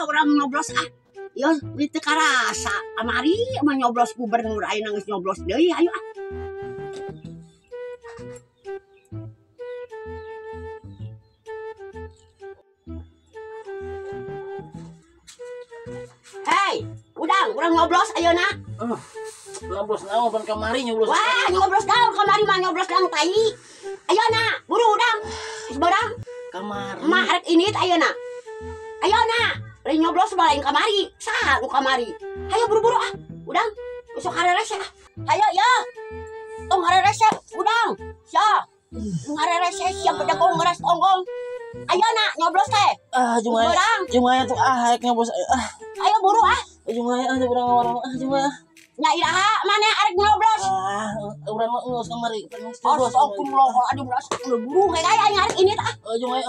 Urang nyoblos ah. Yo, teu karasa. Kamari mah nyoblos gubernur ayeuna geus nyoblos deui, ayo ah. Hei, udang, urang nyoblos ayeuna. Nyoblos naon pan kamari nyoblos. Wah, nyoblos naon kamari mah nyoblos lang tai. Ayeuna, buru udang. Geus beurang. Kamari. Mah arek init ayeuna. Ayeuna. Lain nyoblos mah lain kamari. Saha nu kamari? Hayo buru-buru ah. Udang, besok harerese ah. Hayo ya. Tong harerese, udang. Sia. Ngarerese sia bedegong ngeres tonggong. Ayeuna nyoblos teh. Ah, jeung aya. Jeung aya tuh ah hayek nyoblos ah. Ayo buru ah. Jeung aya ah urang warung ah jeung aya. Nya iraha maneh arek nyoblos? Ah, urang mah geus kamari. Astagfirullahaladzim, buru kayak aya arek ini tah. Jeung aya.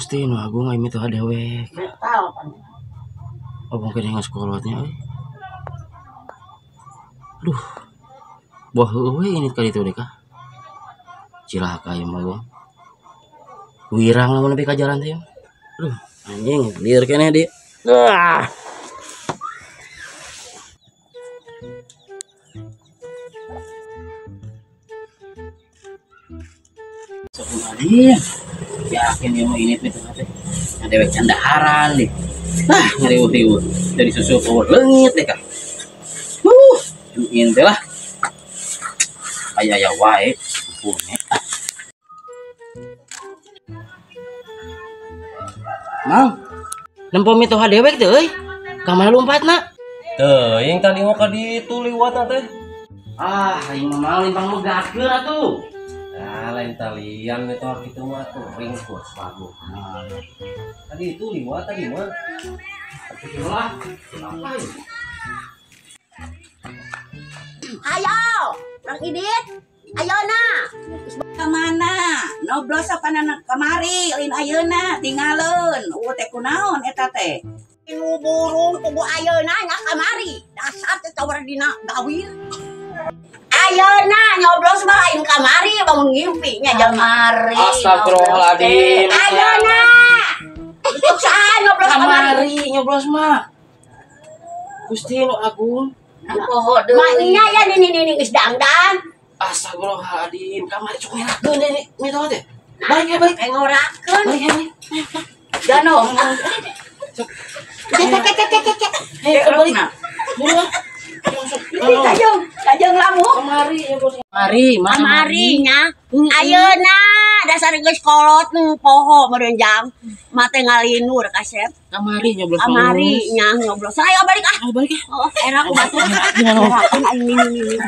Gusti nu agung aing mitoha dewek. Oh mungkin geus kolotnya euy. Aduh. Buah heueuh we ini ka ditu deh kah. Cilaka ieu mah gong. Wirang lamun nepi ka jalan teh. Aduh, anjing lieur keneh di. Ah. Astagfirullahaladzim. Yakin dia mau ini itu teh. Dewek candaharan deh. Ah, ngeriuh-riuh. Dari susu power leungit deh kah. Juin teh lah. Aya-aya wae. Ampun. Mang, nempo mitoha dewek teh euy. Ka mana lompatna? Teuing tadi mah ka ditu liwatna teh. Ah, aing mah limpang megatkeun atuh. Ah, lain talian mitoha kitu mah tuh ring kos lagu. Tadi itu liwat tadi mah. Lah, apa ini? Ayo, urang idit. Ayo na. Ka mana? Noblos apa kamari lain ayeuna tinggalin. Eueuh teh kunaon eta teh? Nu burung kubu ayeuna nya kamari. Dasar teh tawar dina gawir. Ayeuna nyoblos mah lain kamari bangun ngimpi nya kamari. Astagfirullahaladzim. Ayeuna. Untuk saha nyoblos kamari? Nyoblos mah. Gusti nu agung. Poho deui. Mah nya ya nini geus dangdan. Astagfirullahaladzim, kamari cuk ngerakeun deui mitoha teh. Balik ya balik. Ngorakeun. Balik ya balik. Dano. Cek cek cek cek cek. Eh, balik. Buru ah. Kajeng, kajeng lamu. Kamari nyoblos. Kamari, kamari nya. Ayeuna dasar geus kolot nu poho meureun jang. Mate ngalinur kasep. Kamari nyoblos. Kamari nya nyoblos. Ayo balik ah. Ayo balik ah. Oh, era ku batur. Aing nini.